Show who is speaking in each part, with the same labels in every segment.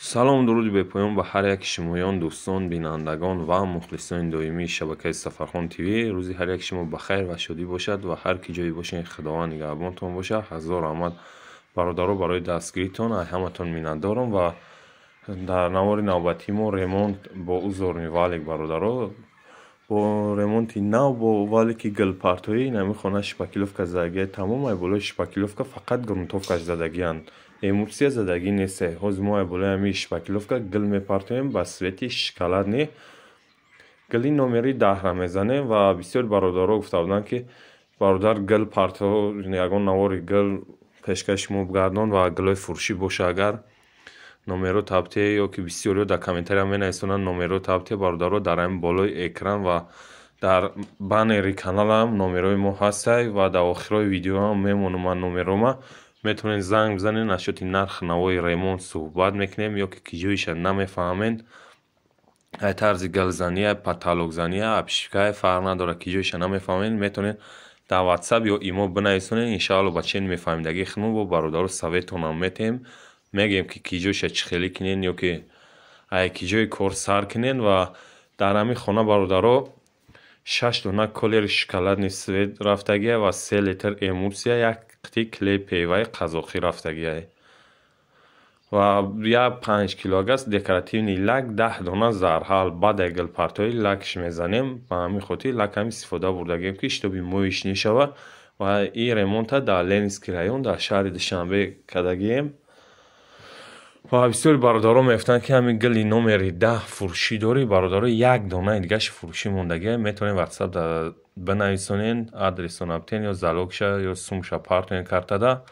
Speaker 1: Салом, дуруди бепоён ба ҳар яки шумоён, дӯстон, бинандагон ва мухлисони доимии шабакаи Сафархон ТВ. Рӯзи ҳар яки шумо ба хайр ва шодӣ бошад ва ҳар ки ҷое бошед, Худованд нигаҳбонтон бошад. Ҳазор раҳмат, бародаро, барои дастгиритон, ай ҳаматон миннатдорам. Ва дар навори навбатии мо ремонт бо узорный валик, бародаро, бо ремонти нав, бо валики гулпартоӣ. Инами хона шпаклёвка задагия тамом, ай болои шпаклёвка фақат грунтовкаш задагиянд, эмульсия задагӣ нест. Ҳозир мо ай болои ҳамин шпаклёвка гил мепартоем, ба цвети шоколадный, гили номери 10-ра мезанем. Ва бисёри бародаро гуфта буданд, ки бародар, гил парто, ягон навори гил пешкаши шумо бигардон ва гилҳои фурӯшӣ боша, агар номерҳо табте, ё ки бисёриҳо дар комментария менависонанд, номерҳо табте. Бародаро, дар ҳамин болои экран ва дар баннери каналам номерҳои мо ҳастай ва дар охирҳои видеоам мемонам ман номерҳома. Метавонед занг бизанед, насчёти нарх навои ремонт суҳбат мекунем, ё ки ҷоиша намефаҳмед, ай тарзи гилзания, потолокзания, обшивкая, фарқ надорад, ки ҷоиша намефаҳмед, метавонед дар Ватсап ё Имо бинависонед. Иншаалло, ба чен мефаҳмидагии худмон бо бародаро советонам метиҳем, мегӯем, ки ки ҷоиша чӣ хелӣ кунед ё ки ай ки ҷои кор сар кунед. Ва дар ҳамин хона, бародаро, шаш дона колери шоколадный цвет рафтагия ва 3 литр эмульсия, як қитъи клей певаи қазоқӣ рафтагиай ва як 5 килогаз декоративный лак, 10 дона зарҳал. Баъд ай гулпартоӣ лакш мезанем, ба ҳамин хотир лакам истифода бурдагием, ки чтобы моиш нешавад. Ва ин ремонта дар Ленинский район, дар шаҳри Душанбе кардагием. Ва бисёри бародарон мегуфтанд, ки ҳамин гили номери 10 фурӯшӣ дорӣ? Бародаро, як донаи дигааш фурӯшӣ мондагия. Метавонед Ватсап бинависонед, адресона битен ё залогша ё сумша партоен картада,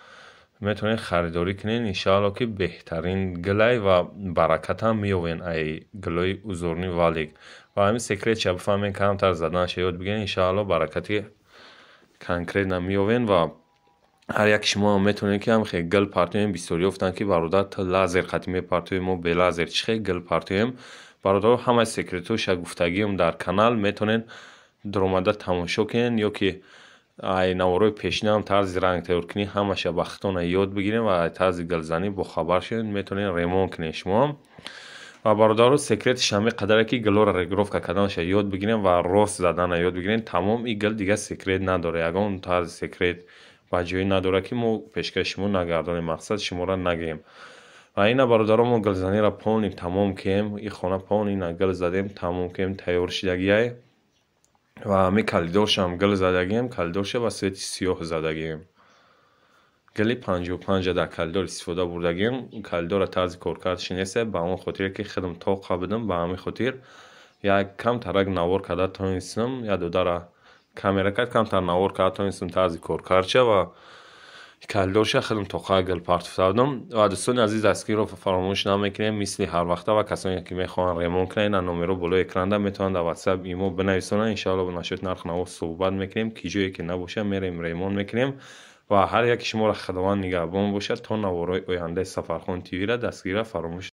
Speaker 1: метавонед харидорӣ кунед. Иншаалло, ки беҳтарин гилай ва баракатам меёвен ай гилои узорный валик. Ва ҳамин секретша бифаҳмед, камтар заданаша ёд бигиред, иншаалло, баракати конкретно меёвен. Ва ҳар яки шумоам метавонед, ки ҳамхел гил партоем. Бисёриҳо гуфтанд, ки бародар, ту лазер қатъи мепартоӣ, мо бе лазер чӣ хел гил партоем? Бародаро, ҳамаи секретҳоша гуфтагиам дар канал, метавонед дуромада тамошо кунед, ё ки ай наворҳои пешинаам тарзи рангтайёркунӣ ҳамаша ба худтона ёд бигиред ва ай тарзи гилзанӣ бохабар шавед, метавонед ремонт кунед шумоам. Ва бародаро, секретиш ҳамин қадаре, ки гилҳоро регулировка карданаша ёд бигирем ва рост задана ёд бигирем, тамом. Ин гил дигар секрет надорад, ягон тарзи секрет ба ҷое надорад, ки мо пешкаши шумо нагардонем, мақсад шуморо нагӯем. Ва ина, бародаро, мо гилзаниро полный тамом кем, ин хона полный ина гил задем, тамом кем, тайёр шидагиай. Ва ҳамин калидоршам гил задагием, калидорша ба цвети сиёҳ задагием, гили 55-а дар калидор истифода бурдагием. Калидорро тарзи коркардаш нест, ба он хотире ки худам тоқа будам, ба ҳамин хотир як камтарак навор карда тонистам, як додара камера кард, камтар навор карда тонистам тарзи коркардша. Ва калидорша худам тоқа гил партофта будам. Ва дӯстони азиз, дастгириро фаромӯш намекунем, мисли ҳарвақта. Ва касоне ки мехоҳанд ремонт кунанд, ина номерҳо болои экранда, метавонанд дар Ватсап, Имо бинависонанд. Иншаалло, насчёти нарх наво суҳбат мекунем, ки ҷое ки набошад, мерем, ремонт мекунем. Ва ҳар яки шуморо Худованд нигаҳбон бошад то наворҳои ояндаи Сафархон ТВ-ра дастгирира фаромӯш.